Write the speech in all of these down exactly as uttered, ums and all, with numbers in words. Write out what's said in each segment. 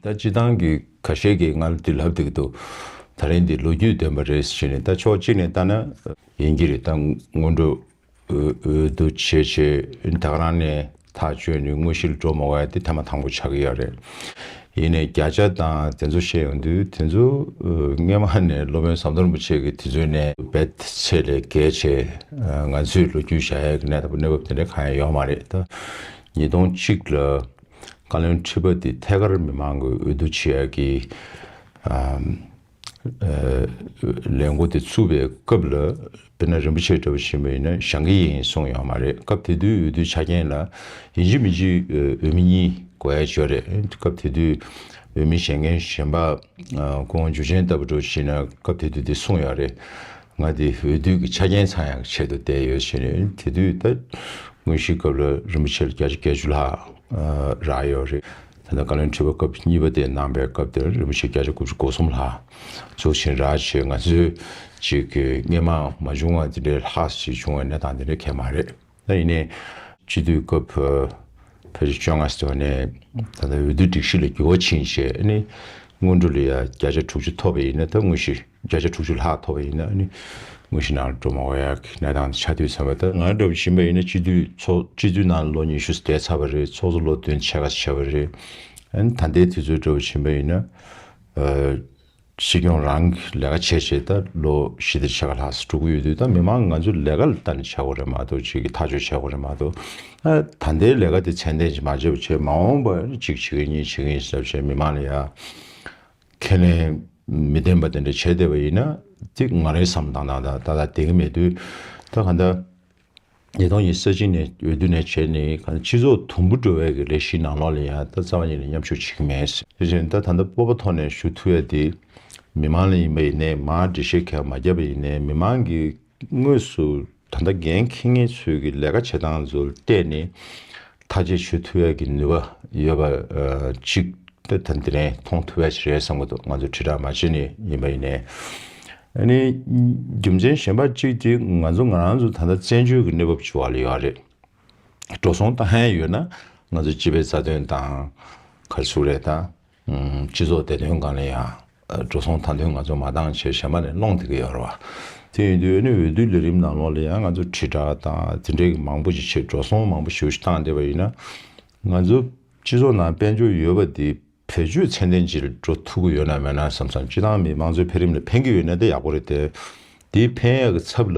ད་སྤྱི་བཏང་གི་ཁ་ཤས་ཀྱིས་ང་ལ་འདི་ལབ་བསྡད་ཀྱི་འདུག། ད་རིང་འདི་ལོ་རྒྱུས་ལྡན་པ་རེད་ཟེར་ནས། ད་ཕྱོགས་གཅིག་ནས་ལྟ་ན་ཡིན་གྱི་རེད། ད་སྔོན་འགྲོ་འོས་འོས་བསྡུ་བྱས་བྱས་ད་ག་རང་ནས་ཐག་གཅོད་ནས་དངོས་གཞིར་འགྲོ་མ་དགོས་ཡ་དེ་ཐེངས་མ་དང་པོ་ཆགས་ཀྱི་ཡོད་རེད། ཡིན་ནའི་བརྒྱ་ཆ་དང་དེ་ཚོ་བཤད་ཡོང་དུས་དེ་ཚོ་སྔོན་མ་ནས་སློབ་དཔོན་ཟམ་གདོང་རིན་པོ་ཆེ་གིས་དུས་ཚོད་ནས་རྦད་ཚད་ལས་བརྒལ་བྱས་ང་ཚོས་ལོ་རྒྱུས་བཞག་ཡ་གི་གནས་སྟངས་གནས་བབ་དེ་འདྲ་གང་ཡང་ཡོད་མ་རེད། ད་ཉིས་སྟོང་གཅིག་ལ་བཀའ་བློན་ཁྲི་པ་དེ་ཐད་ཀར་མི་མང་གི་འོས་བསྡུ་བྱེད་ཡ་གི་ཨམ་ཨ་ལས་འགུལ་དེ་ཚུགས་པའི་སྐབས་ལ། དཔེར་ན་རིན་པོ་ཆེ་འདྲ་པོ་ཕྱིན་པ་ཡིན་ན་བཞེངས་ཀྱི་ཡིན་གསུངས་ཡོད་མ་རེད། སྐབས་དེ་དུས་འོས་བསྡུའི་ཆ་རྐྱེན་ལ་ཡིན་གཅིག་མིན་གཅིག་འོས་མི་གཉིས་དགོས་ཡ་ཅིག་ཡོད་རེད། སྐབས་དེ་དུས་འོས་མི་བཞེངས་མཁན་གཞན་པ་ཨ་སྐུ་ངོ་འཇུ་ཆེན་ལྟ་བུ་འདྲ་པོ་ཕྱིན་ན་སྐབས་དེ་དུས་དེ་གསུངས་ཡོད་རེད། ང་དེ་འོས་བསྡུ་གི་ཆ་རྐྱེན་ཚང་ཡག་ཆེད་དུ་བསྡད་ཡོད་ཟེར་ནས། དེ་དུས་ད་དངོས་གཞིའི་སྐབས་ལ་རིན་པོ་ཆེ་ལ་བརྒྱ་ཆ་བརྒྱད་ཅུ་ལྷག་ཨ་རག་ཡོད་རེད། ད་ལྟ་བཀའ་བློན་ཁྲི་པ་སྐབས་གཉིས་པ་དེ་གནང་པའི་སྐབས་དེར་རིན་པོ་ཆེ་བརྒྱ་ཆ་དགུ་བཅུ་གོ་གསུམ་ལྷག་ཚུར་ཕྱིན་རག་བྱས། ང་ཚོའི་ཅིག་གི་སྔོན་མ་མ་བྱུང་བ་དེ་འདྲའི་ལྷག་ཅིག་བྱུང་བའི་གནས་སྟངས་དེ་འདྲ་གང་ཡང་མ་རེད། ད་ཡིན་ནའི་སྤྱི་འཐུས་སྐབས་ཕལ་ཆེར་བཅོ་ལྔ་ཙམ་ནས་ད་ལྟ་འོས་བསྡུ་སྒྲིག་གཞི་ལ་འགྱུར་བ་ཕྱིན་བྱས་ནས། སྔོན་འགྲོ་ལ་ཡ་བརྒྱ་ཆ་དྲུག་ཅུ་ཐོབ་པ་ཡིན་ན། ད་དངོས་གཞི་བརྒྱ་ཆ་དྲུག་ཅུ་ལྷག་ཐོབ་པ་ཡིན་ན་ནི་དངོས་གཞི་ནང་ལ་འགྲོ་མ་དགོས་ཡག་གི་གནས་སྟངས་དེ་ཆགས་དུས་ཙམ་པ། ད་ང་འདྲ་པོ་ཕྱིན་པ་ཡིན་ན་སྤྱི་འཐུས་ཚོགས་སྤྱི་འཐུས་ནང་ལོ་ཉི་ཤུ་བསྡད་ཚར་བ་རེད། ཚོགས་གཙོ་ལོ་བདུན་ཕྱེད་ཀ་ཕྱིན་པ་རེད། ཨ་ནི་ད་ལྟའི་དུས་ཚོད་འདྲ་པོ་ཕྱིན་པ་ཡིན་ན། ཨ་སྲིད་སྐྱོང་རང་གི་ལས་ཀ་བྱས་བྱས་ད་ལོ་བཞི་དང་ཕྱེད་ཀ་ལྷག་ཙམ་འགྲོ་གི་ཡོད་དུས། ད་མི་མང་ང་ཚོའི་ལས་ཀ་ལ་ལྟ་ནས་བྱ་དགོས་རེད་མ་གཏོགས། ཅིག་གི་ཐག་གཅོད་བྱ་དགོས་རེད་མ་གཏོགས། ཨ་ད་ལྟའི་ལས་ཀ་དེ་ཚད་ལྡན་ཅིག་མ་བྱས་པ་བྱས། མ་འོངས་པར་གཅིག་བྱེད་ཀྱི་ཡིན་གཉིས་བྱེད་ཀྱི་ཡིན་ཟེར་བྱས་མི་མང་ལ་ཡ་ཁས་ལེན་མི་ལྡན་པ་དེ་འདྲ་བྱས་བསྡད་པ་ཡིན་ན། དེ་ང་རའི་བསམ་སྟངས་དང་ད་ད་ལྟ་བསྡད་ཀྱི་མེད་དུས། ད་གང་ལྟར་ཉིས་སྟོང་ཉི་ཤུ་རྩ་གཅིག་ནས་འོས་བསྡུ་ནས་བྱས་ནས་གང་ལྟར་སྤྱི་ཚོགས་དུམ་བུ་འགྲོ་བའི་གི་ལས་གཞིའི་ནང་ལོགས་ལ་ཡང་ད་རྩ་བ་ཉིད་ནས་མཉམ་ཞུགས་བྱེད་ཀྱི་མེད། དེ་བཞིན་ད་ད་ལྟ་སྤོབས་པ་ཐོག་ནས་ཞུ་ཐུབ་ཡ་དེ་མི་མང་ལ་ཡིན་པ་ཡིན་ནའི། མར་འགྲེལ་བཤད་གང་ཡང་མ་བརྒྱབ་པ་ཡིན་ནའི། མི་མང་གི་དངོས་སུ་ད་ལྟ་འགན་འཁྱེར་མཁན་ཚོའི་གི་ལས་ཀ་བྱེད་སྟངས་ཚོ་ལ་བལྟས་ནས་ཐག་གཅོད་བྱེད་ཐུབ་ཡ་གི་ནུས་པ་ཡོད་པ་ཨ་གཅིག་ད་ད་འདི་ནས་མཐོང་ཐུབ་ཡ་ཞིག་རེད་བསམ་གྱི་འདུག། ང་ཚོ་དྲིལ་བསྒྲགས་མ་བྱས་ནས་ཡིན་པ་ཡིན་ནའི། ཨ་ནི་རྒྱུ་མཚན་གཞན་པ་གཅིག་དེ་ང་ཚོ་ང་རང་ཚོ་ད་ལྟ་བཙན་བྱོལ་གྱི་གནས་བབ་ཅིག་འོག་ལ་ཡོད་རེད། འགྲོ་སོང་བཏང་ཡ་ཡོད་ན་ང་ཚོ་སྤྱི་པའི་རྩ་དོན་དང་། ག་རེ་ཟེར་དགོས་རེད། ད་ཨུམ་སྤྱི་ཚོགས་བདེ་དོན་སྒང་ལ་ཡང་འགྲོ་སོང་ཐང་དོན་ང་ཚོ་མ་བཏང་བྱས་གཞན་པ་ནས་སློང་བསྡད་ཀྱི་ཡོད་རེད་བ། དེ་ཡིན་དུས་ཨ་ནི་འོས་བསྡུ་ལས་རིམ་ནང་ལོགས་ལ་ཡང་ང་ཚོ་དྲིལ་བསྒྲགས་དང་དེ་འདྲའི་མང་པོ་ཞིག་བྱས། འགྲོ་སོང་མང་པོ་ཞེ་པོ་ཞིག་བཏང་བསྡད་པ་ཡིན་ན། ང་ཚོ་སྤྱི་ཚོགས་ནང་དཔལ་འབྱོར་ཡོད་པ་འདི་བེད་སྤྱོད་ཚད་ལྡན་ཅིག་འགྲོ་ཐུབ་ཀྱི་ཡོད་ན་མེད་ན་བསམ་བསམ། སྤྱིར་བཏང་མི་མང་གཙོའི་འཕེལ་རིམ་ལ་ཕན་གྱི་ཡོད་ན་དེ་ཡག་པོ་རེད་དེ། དེའི་ཕན་ཡག་གི་ཚབ་ལ་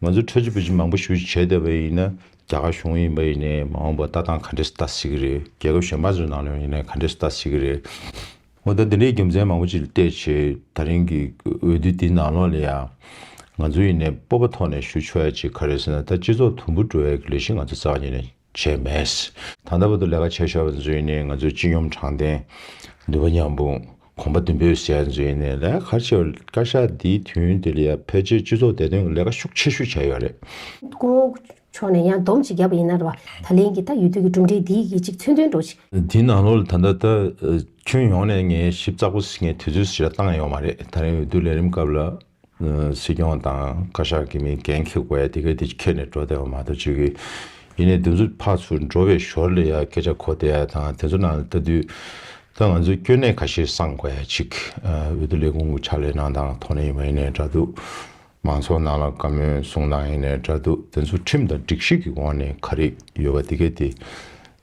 ང་ཚོ་ཁྲ་ཆུ་བུ་ཆུ་མང་པོ་ཞེ་པོ་ཅིག་བྱས་བསྡད་པ་ཡིན་ན། རྒྱ་གར་གཞུང་ཡིན་པ་ཡིན་ནའི་མ་འོངས་པར་ལྟ་སྟངས་ག་འདྲས་ལྟ་སྲིད་ཀྱི་རེད། རྒྱལ་ཁབ་གཞན་པ་ཚོའི་ནང་ལ་ཡིན་ནའི་ག་འདྲས་ལྟ་སྲིད་ཀྱི་རེད། འོ་ད་འདི་འདྲའི་རྒྱུ་མཚན་མང་པོ་ཅིག་ལ་བལྟས་བྱས་ད་རིང་གི་འོས་བསྡུ་འདིའི་ནང་ལོགས་ལ་ཡང་ང་ཚོ་ཡིན་ནའི་སྤོབས་པ་ཐོག་ནས་ཞུ་ཆོག་ཡ་ཅིག་ག་རེ་ཟེར་ན། ད་སྤྱི་ཚོགས་དུམ་བུ་འགྲོ་བའི་ལས་གཞི་ང་ཚོ་རྩ་བ་ཉིད་ནས་བྱས་མེད། ད་ལྟ་བར་དུ་ལས་ཀ་བྱས་བཞག་པ་ཚོ་ཡིན་ནའི་ང་ཚོའི་སྤྱི་སྙོམས་དྲང་བདེན། ནུས་པ་མཉམ་སྤུངས། གོམ་པ་མདུན་སྤོས་ཟེར་ཡ་ཚོ་ཡིན་ནའི་ལས་ཀ་བྱས་པ། བཀའ་ཤག་འདིའི་དུས་ཡུན་དེ་ལ་ཡ་ཕལ་ཆེར་སྤྱི་ཚོགས་བདེ་དོན་གྱི་ལས་ཀ་ཤུགས་ཆེ་ཤོས་བྱས་ཡོད་རེད། སྐུ་ངོ་མཆོག་ནས་ཡང་སྡོམ་ཅིག་བརྒྱབ་པ་ཡིན་ན་རེད་བ། ད་ལན་གྱི་ད་འོས་བསྡུ་གི་གྲུབ་འབྲས་འདིའི་གི་ཅིག་མཚོན་དོན་འདྲ་ཅིག། འདིའི་ནང་ལོགས་ལ་ད་ལྟ་ད་ཨ་ཁྱོན་ཡོངས་ནས་ངས་ཞིབ་ཚགས་པོ་ངས་དུས་ཚོད་ཞིག་ལ་བཏང་ཡོད་མ་རེད། ད་རིང་འོས་བསྡུ་ལས་རིམ་སྐབས་ལ་ཨ་སྲིད་སྐྱོང་དང་བཀའ་ཤག་གི་མི་འགན་འཁྱེར་དགོས་ཡ་དེ་ག་དེ་འཁྱེར་ནས་འགྲོ་བསྡད་པ་མ་གཏོགས་ཅིག་གི། ཡིན་ནའི་འདི་ཚོ་ཕར་ཚུར་འགྲོ་བའི་ཞོར་ལ་ཡ་སྐད་ཆ་གོ་བསྡད་ཡ་དང་། དེ་ཚོ་ནང་ལ་ལྟ་དུས་ད་ང་ཚོས་སྐྱོན་གནད་ཁ་ཤས་སངས་དགོས་ཡ་ཅིག། ཨ་འོས་བསྡུ་ལས་ཁུངས་ཀྱི་ཕྱག་ལས་གནང་སྟངས་ཐོག་ནས་ཡིན་པ་ཡིན་ནའི་འདྲ་འདུག། མང་ཚོགས་ནང་ལ་བཀའ་མོལ་གསུང་སྟངས་ཡིན་ནའི་འདྲ་འདུག། དེ་ཚོ་ཁྲིམས་དང་སྒྲིག་གཞི་གི་ངོས་ནས་ག་རེ་ཡོད་པ་དེ་གས་དེ་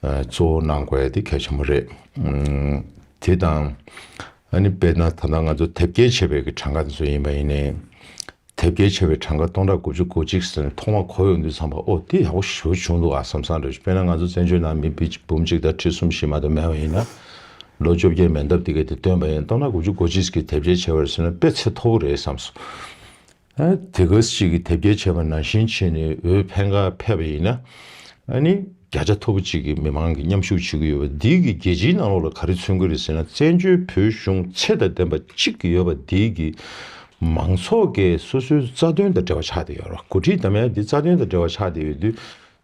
ཨ་གཙོ་བོ་གནང་དགོས་ཡ་དེ་གལ་ཆེན་པོ་རེད། ཨུམ་དེ་དང་ཨ་ནི་དཔེར་ན་ད་ལྟ་ང་ཚོ་དེབ་སྐྱེལ་བྱས་པའི་གི་གྲངས་ཀ་དེ་ཚོ་ཡིན་པ་ཡིན་ནའི། དེབ་སྐྱེལ་བྱས་པའི་གྲངས་ཀ་སྟོང་ཕྲག་དགུ་བཅུ་གོ་གཅིག་ཟེར་ནས་ཐོག་མ་གོ་ཡོང་དུས་ཙམ་པ། ཨོ་དེ་ཡག་པོ་ཞེ་པོ་བྱུང་འདུག་ཨ་བསམ་བསམ་རེད། དཔེར་ན་ང་ཚོ་བཙན་བྱོལ་ནང་མི་འབུམ་གཅིག་དང་ཁྲི་གསུམ་བཞི་མ་གཏོགས་མེད་པ་ཡིན་ན། ལོ་བཅོ་བརྒྱད་མན་འདབས་དེ་གས་དེ་བཏོན་པ་ཡིན་ན་སྟོང་ཕྲག་དགུ་བཅུ་གོ་གཅིག་གི་དེབ་སྐྱེལ་བྱས་པ་རེད་ཟེར་ན་དཔེ་ཚད་མཐོ་པོ་རེད་བསམ་སོང་། ཨ་དེ་ག་ཅིག་གི་དེབ་སྐྱེལ་བྱས་པ་ནང་བཞིན་བྱས་ནས་འོས་འཕེན་ག་ཕེབས་པ་ཡིན་ན། ཨ་ནི་བརྒྱ་ཆ་མཐོ་པོ་ཅིག་གི་མི་མང་གིས་མཉམ་ཞུགས་བྱེད་ཀྱི་ཡོད་པ་འདི་གིས་རྒྱལ་སྤྱིའི་ནང་ལོགས་ལ་ག་རེ་མཚོན་གྱི་རེད་ཟེར་ན། བཙན་བྱོལ་བོད་གཞུང་ཚད་དང་ལྡན་པ་གཅིག་ཡོད་པ་འདི་གིས་མང་ཚོགས་ཀྱིས་སོ་སོའི་རྩ་དོན་དང་འབྲེལ་བ་ཆགས་བསྡད་ཡོད་རེད། འགོ་ཁྲིད་འདེམས་ཡ་འདི་རྩ་དོན་དང་འབྲེལ་བ་ཆགས་བསྡད་ཡོད་དུས།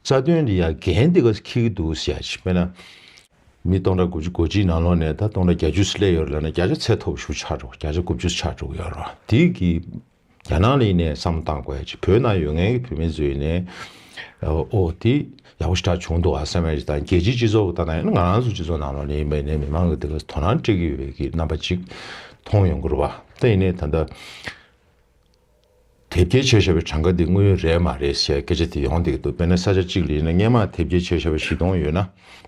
རྩ་དོན་འདི་ཡ་འགན་འདི་ག་འཁྱེར་གྱི་འདུག་ཟེར་ཡ་ཅིག། དཔེར་ན། མི་སྟོང་ཕྲག་དགུ་བཅུ་གོ་གཅིག་ནང་ལོགས་ནས་ད་སྟོང་ཕྲག་བརྒྱད་ཅུ་སླེབས་ཡོད་རེད་ལབ་ན། བརྒྱ་ཆ་ཚད་མཐོ་པོ་ཞིག་ཆགས་འགྲོ། བརྒྱ་ཆ་དགུ་བཅུ་ཆགས་འགྲོ་གི་ཡོད་རེད། དེ་གི་རྒྱ་ནག་ལ་ཡིན་ནའི་བསམ་བློ་བཏང་དགོས་ཡ་ཅིག། བོད་ནང་ཡོད་མཁན་གྱི་བོད་མི་ཚོ་ཡིན་ནའི་ཨོ་དེ་ ཡག་པོ་ཞེ་དྲག་བྱུང་འདུག་ཨ་བསམ་ཡ་ཞིག་དང་། རྒྱལ་སྤྱིའི་སྤྱི་ཚོགས་ཀྱི་ལྟ་སྟངས་ཡིན་ན། ང་རང་ཚོ་སྤྱི་ཚོགས་ནང་ལོགས་ནས་ཡིན་པ་ཡིན་ནའི་མི་མང་གི་དེ་ག་དོ་སྣང་སྤྲད་ཀྱི་ཡོད་པའི་གི་རྣམ་པ་ཅིག་མཐོང་ཡོང་གི་རེད་བ། ད་ཡིན་ནའི་ད་ལྟ་དེབ་སྐྱེལ་བྱས་བཞག་པའི་གྲངས་ཀ་དེ་དངོས་ཡོད་རེད་མ་རེད་ཟེར་སྐད་ཆ་དེ་ཡོང་བསྡད་ཀྱི་འདུག་དཔེར་ན་ས་ཆ་གཅིག་ལ་ཡིན་ན་སྔོན་མ་དེབ་སྐྱེལ་བྱས་བཞག་པ་བཞི་སྟོང་ཡོད་ན།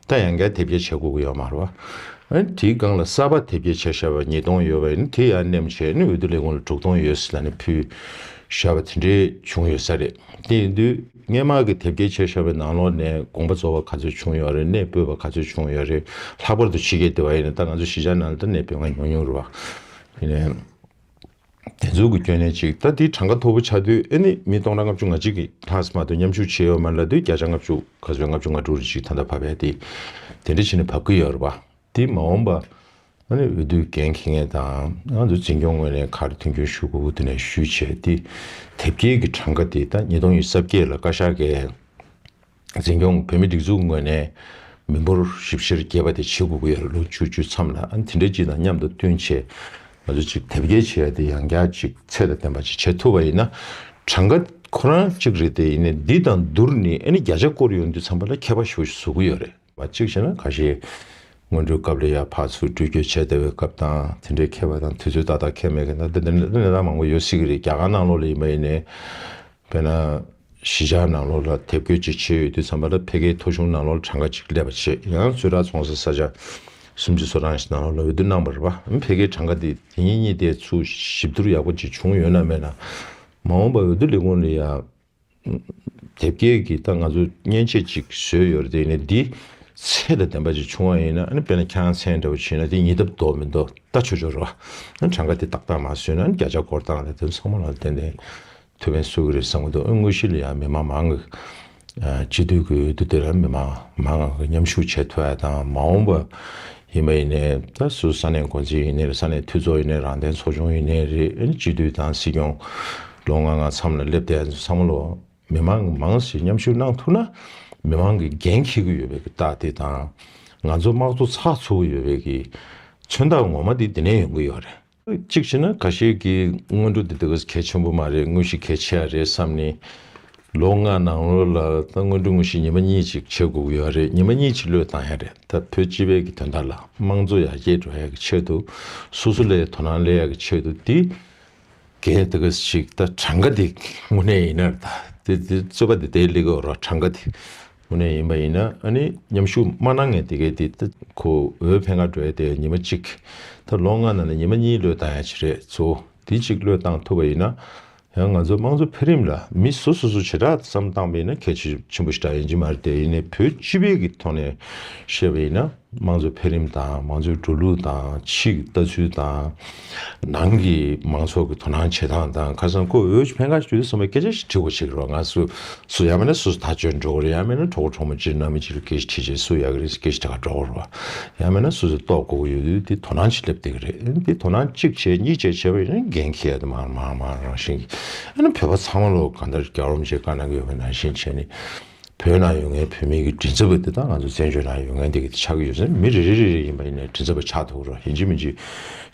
ད་ཡང་བསྐྱར་དེབ་སྐྱེལ་བྱེད་དགོས་ཀྱི་ཡོད་མ་རེད་བ། ཨ་ནི་དེའི་སྒང་ལ་གསར་པ་དེབ་སྐྱེལ་བྱས་བཞག་པ་ཉིས་སྟོང་ཡོད་པ་ཡིན་ན། དེ་ཡང་མནན་བྱས་ནས་འོས་བསྡུ་ལས་ཁུངས་ལ་དྲུག་སྟོང་ཡོད་ཟེར་ལབ་ནས་ཕུལ་བཞག་པ་དེ་འདྲའི་བྱུང་ཡོད་ས་རེད། དེ་ཡིན་དུས་སྔོན་མ་གི་དེབ་སྐྱེལ་བྱས་བཞག་པའི་ནང་ལོགས་ནས་དགོངས་པ་རྫོགས་པ་ག་ཚོད་བྱུང་ཡོད་རེད། གནས་སྤོས་པ་ག་ཚོད་བྱུང་ཡོད་རེད། ལྷག་པར་དུ་ཕྱི་རྒྱལ་དེ་བ་ཡིན་ན། ད་ང་ཚོ་གཞིས་ཆགས་ནང་ལ་ད་གནས་སྤོས་མཁན་ཉུང་ཉུང་རེད་བ། ཡིན་ནའི། དེ་ཚོ་གི་སྐྱོན་གནས་གཅིག་ད་དེ་གྲངས་ཀ་མཐོ་པོ་ཆགས་དུས། ཨ་ནི་མི་སྟོང་ཕྲག་ལྔ་བཅུ་ང་གཅིག་གི་ལྷག་ཙམ་མ་གཏོགས་མཉམ་ཞུགས་བྱས་ཡོད་མ་རེད་ལབ་དུས། བརྒྱ་ཆ་ལྔ་བཅུ་ག་ཚོད། ལྔ་བཅུ་ང་དྲུག་རེ་ཅིག་ད་ལྟ་བབས་ཡ་དེ། དེ་འདྲ་བྱས་ནས་བབས་ཀྱི་ཡོད་རེད་པ། དེ་མ་འོངས་པ་ཨ་ནི་འོས་བསྡུ་འགན་འཁྱེར་མཁན་དང་། ང་ཚོ་འཛིན་སྐྱོང་ངོས་ནས་ག་རེ་མཐུན་འགྱུར་ཞུ་དགོས་དེ་ནས་ཞུས་བྱས། དེ་དེབ་སྐྱེལ་གྱི་གྲངས་ཀ་དེ་ད་ཉིས་སྟོང་ཉི་ཤུ་རྩ་བརྒྱད་ལ་བཀའ་ཤག་གིས། འཛིན་སྐྱོང་བོད་མིའི་སྒྲིག་འཛུགས་ངོས་ནས་མི་འབོར་ཞིབ་བཤེར་རྒྱས་པ་དེ་བྱེད་དགོས་ཀྱི་ཡོད་རེད། ལོ་བཅུ་བཅུ་མཚམས་ལ། ཨ་ནི་དེ་འདྲའི་ཅིག་དང་མཉམ་དུ་བསྟུན་བྱས། ང་ཚོ་ཅིག་དེབ་སྐྱེལ་བྱེད་ཡ་དེ་ཡང་བསྐྱར་ཅིག་ཚད་དང་ལྡན་པ་ཅིག་བྱེད་ཐུབ་པ་ཡིན་ན། གྲངས་ཀ་ཁོ་རང་གཅིག་རེད་དེ། ཡིན་ནའི་འདི་དང་བསྡུར་ནས་ཨ་ནི་བརྒྱ་ཆ་སྐོར་ཡོང་དུས་ཙམ་པ་ལ་ཁྱད་པར་ཞེ་པོ་ཞིག་བཟོ་གི་ཡོད་རེད་བ། གཅིག་བྱས་ན་ཁ་ཤས་སྔོན་འགྲོའི་སྐབས་ལ་ཡ་ཕར་ཚུར་འགྲུལ་སྐྱོད་བྱས་བསྡད་པའི་སྐབས་དང་། དེ་འདྲའི་ཁྱད་པར་དང་། དུས་ཚོད་ཏག་ཏག་འཁེལ་མེད་མཁན་དང་། དེ་འདྲ་གནས་སྟངས་མང་པོ་ཡོད་སྲིད་ཀྱི་རེད། རྒྱ་གར་ནང་ལོགས་ལ་ཡིན་པ་ཡིན་ནའི། དཔེར་ན་གཞིས་ཆགས་ནང་ལོགས་ལ་དེབ་སྐྱེལ་ཅིག་བྱས་ཡོད་དུས་ཙམ་པ་ལ་ཕ་གིའི་ཐོ་གཞུང་ནང་ལོགས་ལ་གྲངས་ཀ་ཅིག་སླེབས་པ་བྱས། ཡང་ཚོད་དྲག་ཚོང་ས་ས་ཆ་སུམ་ཅུ་སོ་གྲངས་ཤིག་ནང་ལོགས་ལ་འོས་བསྡུ་གནང་བ་རེད་བ། ཕ་གིའི་གྲངས་ཀ་དེ་དེ་ཉིད་གཉིས་དེ་ཚུར་ཞིབ་བསྡུར་ཡག་པོ་ཅིག་བྱུང་ཡོད་ན་མེད་ན། མ་འོངས་པ་འོས་བསྡུ་ལས་ཁུངས་ལ་ཡ་དེབ་སྐྱེལ་གྱི་ད་ང་ཚོ་མཉེན་ཆས་ཅིག་བཟོས་ཡོད་རེད། དེ་ནས་འདི་ཚད་དང་ལྡན་པ་ཅིག་བྱུང་བ་ཡིན་ན། ཨ་ནི་དཔེར་ན་ཁྱེད་རང་མཚན་འདྲ་བོ་བྱིན་ན་དེ་ཉིས་ལྡབ་འདུག་མི་འདུག་ལྟ་ཆོག་ཆོག་རེད་བ། ཨ་ནི་གྲངས་ཀ་དེ་ཏག་ཏག་མར་བཟོས་ན། ཨ་ནི་བརྒྱ་ཆ་སྐོར་བཏང་ནས་དེ་ཚང་མ་ལ་ཏན་ཏན་ཐུགས་ཕན་གསོས་ཀྱི་རེད་བསམ་གྱི་འདུག་ཨ་དངོས་གཞི་ལ་ཡང་མི་མང་མང་གི་ཨ་སྤྱི་འཐུས་ཀྱི་འོས་བསྡུ་དེ་ལ་མི་མང་མང་ང་གིས་མཉམ་ཞུགས་བྱེད་ཐུབ་ཡ་དང་། མ་འོངས་པ་ཡིན་པ་ཡིན་ནའི་ད་སུ་ས་གནས་འགོ་འཛིན་ཡིན་ནའི་རེད། ས་གནས་འཐུས་ཚོགས་ཡིན་ནའི་རེད། རང་བདེན་ཚོགས་ཆུང་ཡིན་ནའི་རེད། ཨ་ནི་སྤྱི་འཐུས་དང་སྲིད་སྐྱོང་ལོ་ལྔ་ལྔ་མཚམས་ལ་སླེབས་བསྡད་ཡ་ཚོ་ཚང་མ་ལོ། མི་མང་མང་ཞིག་མཉམ་ཞུགས་གནང་ཐུབ་ན། མི་མང་གིས་འགན་འཁྱེར་གྱི་ཡོད་པའི་གི་རྟགས་དེ་དང་། ང་ཚོ་དམངས་གཙོ་ཚགས་ཚུད་ཀྱི་ཡོད་པའི་གི་མཚོན་རྟགས་ངོ་མ་དེ་དེ་ནས་ཡོང་གི་ཡོད་རེད། གཅིག་བྱས་ན་ཁ་ཤས་ཀྱིས་སྔོན་འགྲོ་དེ་དེ་ག་གལ་ཆེན་པོ་མ་རེད། དངོས་གཞི་གལ་ཆེ་ཡ་རེད་བསམ་ནས། ལོ་ལྔ་ནང་ལོགས་ལ་ད་སྔོན་འགྲོ་དངོས་གཞི་ཉི་མ་གཉིས་ཅིག་བྱེད་དགོས་ཀྱི་ཡོད་རེད། ཉི་མ་གཉིས་ཅིག་བློས་བཏང་ཡ་རེད། ད་བོད་སྤྱི་པའི་གི་དོན་དག་ལ། དམངས་གཙོ་ཡར་རྒྱས་འགྲོ་ཡ་གི་ཆེད་དུ། སོ་སོ་ལ་དོ་སྣང་སླེབས་ཡ་གི་ཆེད་དུ། དེ་འགན་དེ་ག་ཞིག་ད་གྲངས་ཀ་དེ་དངོས་གནས་ཡིན་ན། ད་དེ་དེ་རྩོད་པ་དེ་དེ་སླེབས་ཀྱི་ཡོད་རེད། གྲངས་ཀ་དེ་དངོས་གནས་ཡིན་པ་ཡིན་ན། ཨ་ནི་མཉམ་ཞུགས་མ་གནང་མཁན་དེ་གས་དེ་ད་ཁོ་འོས་འཕེན་ག་འགྲོ་ཡ་དེ་ཉི་མ་གཅིག་ད་ལོ་ལྔ་ནང་ལ་ཉི་མ་གཉིས་བློས་བཏང་ཡ་ཅིག་རེད། གཙོ་བོ་དེ་གཅིག་བློས་བཏང་ཐུབ་པ་ཡིན་ན། ཡང་ང་ཚོ་དམངས་གཙོ་འཕེལ་རིམ་ལ་མི་སོ་སོ་སོ་བྱེ་བྲག་བསམ་བཏང་པ་ཡིན་ན་གལ་ཆེ་ཆེན་པོ་ཞེ་དྲག་ཡིན་གྱི་མ་རེད་དེ། ཡིན་ནའི་བོད་སྤྱི་པའི་གི་ཐོག་ནས་བཤད་པ་ཡིན་ན། དམངས་གཙོ་འཕེལ་རིམ་དང་། དམངས་གཙོའི་འགྲོ་ལུགས་དང་། ཕྱི་གི་ལྟ་ཚུལ་དང་། ནང་གི་མང་ཚོགས་ཀྱི་དོ་སྣང་བྱེད་སྟངས་དང་། ཁ་སང་ཁོ་འོས་འཕེན་ག་ཞུ་དུས་ཙམ་པ་སྐད་ཆ་ཞིག་དྲི་དགོས་བྱེད་ཀྱི་རེད་བ། ང་སུ་སུ་ཡང་མིན་ན་སུ་སུ་ཐག་གཅོད་འགྲོ་གི་རེད། ཡང་མིན་ན་གྲོགས་པོ་གྲོགས་མོ་ཅིག་ནང་མི་ཅིག་ལ་སྐད་ཆ་དྲིས་བྱས་སུ་ཡག་གི་རེད་ཟེར་སྐད་ཆ་དྲི་ག་འགྲོ་གི་རེད་བ། ཡང་མིན་ན་སོ་སོས་རྟོགས་དགོས་ཀྱི་ཡོད་དུས། དེ་དོ་སྣང་ཅིག་སླེབས་བསྡད་ཀྱི་རེད། དེ་དོ་སྣང་གཅིག་བྱས་གཉིས་བྱས་བྱས་པ་ཡིན་ན་འགན་འཁྱེར་ཡ་དེ་མང་མང་མང་རང་བཞིན་གྱིས། ཨ་ནི་བོད་པ་ཚང་མ་ལོ་གང་ལྟར་རྒྱལ་བ་རིན་པོ་ཆེས་བཀའ་གནང་གི་ཡོད་པ་ནང་བཞིན་བྱས་ནས། བོད་ནང་ཡོད་མཁན་བོད་མི་གི་མགྲིན་ཚབ་པ་དེ་དང་། ང་ཚོ་བཙན་བྱོལ་ནང་ཡོད་མཁན་དེ་གི་དེ་ཆགས་ཀྱི་ཡོད་ཟེར། མི་རེ་རེ་རེ་རེ་ཡིན་པ་ཡིན་ནའི་མགྲིན་ཚབ་པ་ཆགས་ཐུབ་ཀྱི་རེད། ཡིན་གཅིག་མིན་གཅིག་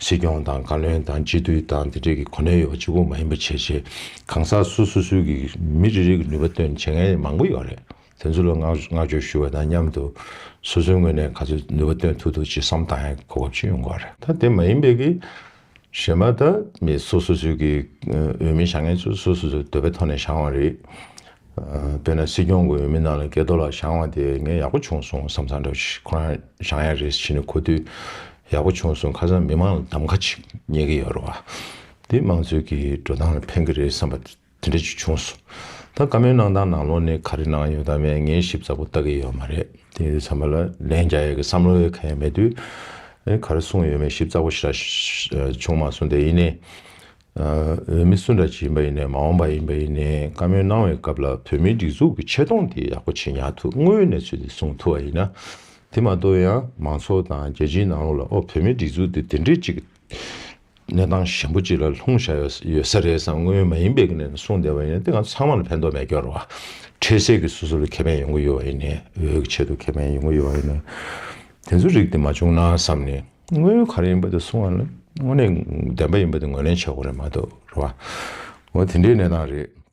སྲིད་སྐྱོང་དང་བཀའ་བློན་དང་སྤྱི་འཐུས་དང་དེ་འདྲས་ཀྱི་གོ་གནས་ཡོད་པ་གཅིག་པོ་མ་ཡིན་པ་བྱས་བྱས། གང་ཟག་སོ་སོ་སོའི་གི་མི་རེ་རེ་གི་ནུས་པ་བཏོན་བྱེད་མཁན་མང་པོ་ཡོད་རེད། དེ་ཚོ་ལ་བསྔགས་བསྔགས་བརྗོད་ཞུ་བ་དང་མཉམ་དུ། སོ་སོའི་ངོས་ནས་ག་ཚོད་ནུས་པ་བཏོན་ཐུབ་ཐུབ་ཅིག་བསམ་བཏང་ཡ་གོ་སྐབས་ཅིག་ཡོང་གི་རེད། ད་དེ་མ་ཡིན་པའི་གི་གཞན་པ་ད་མི་སོ་སོ་སོའི་གི་འོས་མི་བཞེངས་མཁན་ཚོ་སོ་སོ་སོའི་འདོད་པའི་ཐོག་ནས་བཞེངས་པ་རེད། དཔེར་ན་སྲིད་སྐྱོང་གི་འོས་མི་ནང་ལ་སྐལ་རྡོར་ལགས་བཞེངས་པ་དེ་ངས་ཡག་པོ་བྱུང་སོང་བསམ་བསམ་འདྲ་བོ་ཞིག་ཁོ་རང་བཞེངས་ཡ་རེད་ཟེར་ནས་གོ་དུས། ཡག་པོ་བྱུང་སོང་། ཁ་སང་མི་མང་ལ་གདམ་ཁ་ཅིག་རྙེད་ཀྱི་ཡོད་རེད་བ། དེ་དམངས་གཙོའི་གི་འགྲོ་སྟངས་ལ་ཕན་གྱི་རེད་བསམ་པ་དེ་འདྲ་ཅིག་བྱུང་སོང་། ད་བཀའ་མོལ་གནང་སྟངས་ནང་ལོགས་ནས་ག་རེ་གནང་ཡོད་དམ་མེད་ངས་ཞིབ་ཚགས་པོ་ལྟ་གི་ཡོད་མ་རེད། དེ་ཚང་མ་ལ་ལན་རྒྱག་ཡས་ཀྱི་བསམ་བློ་ཡང་གང་ཡང་མེད་དུས། ཨེ་ག་རེ་གསུངས་ཡོད་མེད་ཞིབ་ཚགས་པོ་ཞེ་དྲག་བྱུང་མ་སོང་། དེ་ཡིན་ནའི་འོས་མི་སུ་འདྲ་ཅིག་ཡིན་པ་ཡིན་ནའི། མ་འོངས་པ་ཡིན་པ་ཡིན་ནའི། བཀའ་མོལ་གནང་བའི་སྐབས་ལ་བོད་མིའི་སྒྲིག་འཛུགས་ཀྱི་ཆེ་མཐོང་དེ་ཡག་པོ་བྱེད་ཉར་ཐུབ། དངོས་ཡོད་གནས་ཚུལ་དེ་གསུང་ཐུབ་པ་ཡིན་ན། དེ་མ་གཏོགས་ཡང་མང་ཚོགས་དང་རྒྱལ་སྤྱིའི་ནང་ལོགས་ལ། ཨོ་བོད་མིའི་སྒྲིག་འཛུགས་དེ་དེ་འདྲས་ཅིག་གནས་སྟངས་ཞན་པོ་ཅིག་ལ་ལྷུང་བཞག་ཡོད་ཡོད་ས་རེད་བསམ། དངོས་ཡོད་མ་ཡིན་པའི་གི་ནས་གསུངས་བསྡད་པ་ཡིན་ན། དེ་ང་ཚང་མ་ལ་ཕན་ཐོགས་མེད་སྐྱོ་རེད་བ། འཕྲལ་སེལ་གྱི་སོ་སོ་ལ་ཁེ་ཕན་ཡོང་གི་ཡོད་པ་ཡིན་ནའི། འོས་ཀྱི་ཆེད་དུ་ཁེ་ཕན་ཡོང་གི་ཡོད་པ་ཡིན་ནའི། དེ་ཚོ་རིགས་དེ་མ་བྱུང་ན་བསམ་ནས། དངོས་ཡོད་ག་རེ་ཡིན་པ་དེ་གསུང་བ་ལ་དངོས་གནས་བདེན་པ་ཡིན་པ་དེ་ངོས་ལེན་བྱེད་དགོས་རེད་མ་གཏོགས་རེད་བ། འོ་དེ་འདྲའི་གནས་སྟངས་རེད།